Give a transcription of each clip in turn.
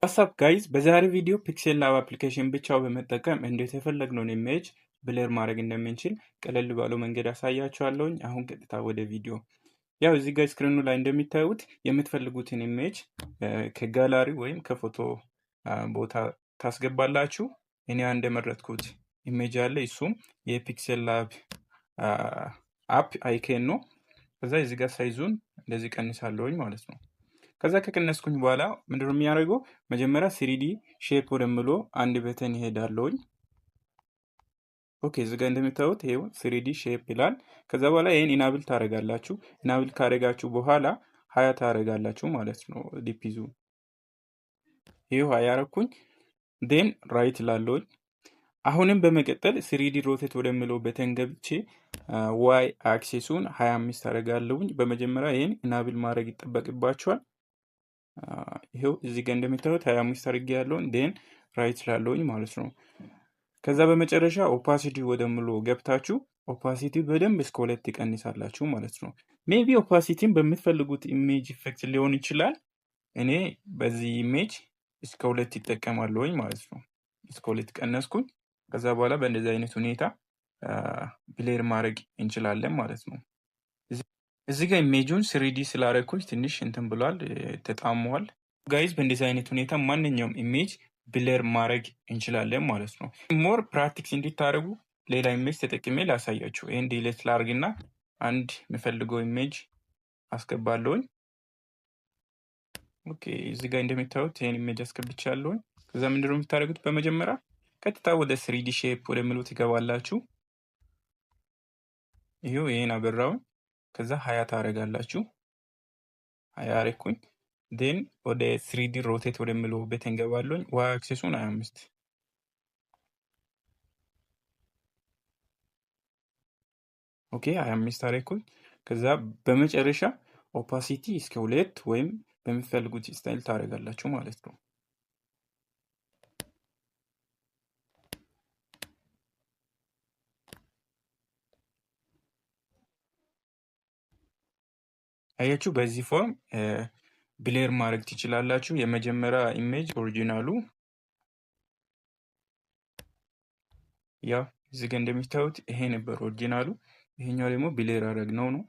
What's up guys፣ በዛሬ ቪዲዮ PixelLab application ብቻው በመጠቀም እንዴት የፈለግነውን image blur ማድረግ እንደምንችል ቀለል ባለው መንገድ አሳያችኋለሁኝ። አሁን ቀጥታ ወደ ቪዲዮ። ያው እዚህ ጋር screen ኑ ላይ እንደሚታዩት የምትፈልጉትን image ከ gallery ወይም ከፎቶ ቦታ ታስገባላችሁ። እኔ አንድ የመረጥኩት image አለ። እሱም የ PixelLab app icon ነው። ከዛ እዚህ ጋር size ኡን እንደዚህ ቀንሳለሁኝ ማለት ነው። ከዛ ከቀነስኩኝ በኋላ ምንድነው የሚያደርገው? መጀመሪያ 3D shape ወደሚለው አንድ button ይሄዳለሁኝ። Okay፣ እዚህ ጋር እንደምታዩት ይሄው 3D shape ይላል። ከዛ በኋላ ይሄን enable ታደርጋላችሁ። Enable ካደረጋችሁ በኋላ 20 ታደርጋላችሁ ማለት ነው። Depth ኡ ይሄው 20 አረኩኝ። Then right ላለሁኝ። አሁንም በመቀጠል 3D rotate ወደሚለው button ገብቼ Y axis ኡን 25 አደርጋለሁኝ። በመጀመሪያ ይሄን enable ማድረግ ይጠበቅባችኋል። ይሄው እዚህ ጋር እንደምታዩት 25 አድርጌ ያለውን then right ስላለውኝ ማለት ነው። ከዛ በመጨረሻ opacity ወደሚለው ገብታችሁ opacity በደንብ እስከ 2 ይቀንሳላችሁ ማለት ነው። Maybe opacity ን በምትፈልጉት image effect ሊሆን ይችላል። እኔ በዚህ image እስከ 2 ይጠቀማለሁኝ ማለት ነው። እስከ 2 ቀነስኩኝ። ከዛ በኋላ በእንደዚህ አይነት ሁኔታ blur ማድረግ እንችላለን ማለት ነው። እዚህ ጋር image ኡን 3D ስላደረኩኝ ትንሽ እንትን ብሏል፣ ተጣሟል። Guys፣ በእንደዚህ አይነት ሁኔታ ማንኛውም image blur ማድረግ እንችላለን ማለት ነው። More practice እንድታደርጉ ሌላ image ተጠቅሜ ላሳያችሁ። ይህን delete ላርግና አንድ የምፈልገው image አስገባለሁኝ። Okay፣ እዚህ ጋር እንደሚታዩት ይህን image አስገብቻለሁኝ። ከዛ ምንድነው የምታደርጉት? በመጀመሪያ ቀጥታ ወደ 3D shape ወደሚሉት ይገባላችሁ። ይሄው ይሄን አበራውን። ከዛ 20 ታደርጋላችሁ። 20 አረኩኝ። Then ወደ 3D rotate ወደሚለው button እንገባለሁኝ። Y axis ኡን 25። Okay፣ 25 አረኩኝ። ከዛ በመጨረሻ opacity እስከ 2 ወይም በምትፈልጉት style ታደርጋላችሁ ማለት ነው። አያችሁ፣ በዚህ form blur ማድረግ ትችላላችሁ። የመጀመሪያ image original ኡ ያው እዚህ ጋር እንደሚታዩት ይሄ ነበር original ኡ። ይሄኛው ደግሞ blur አደረግነው ነው።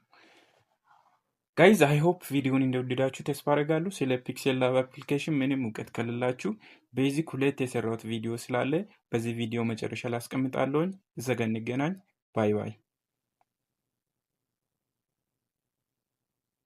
Guys፣ I hope ቪዲዮን እንደወደዳችሁ ተስፋ አደርጋለሁ። ስለ PixelLab application ምንም እውቀት ከሌላችሁ basic ሁለት የሰራሁት ቪዲዮ ስላለ በዚህ ቪዲዮ መጨረሻ ላይ አስቀምጣለሁኝ። እዛ ጋር እንገናኝ። Bye bye።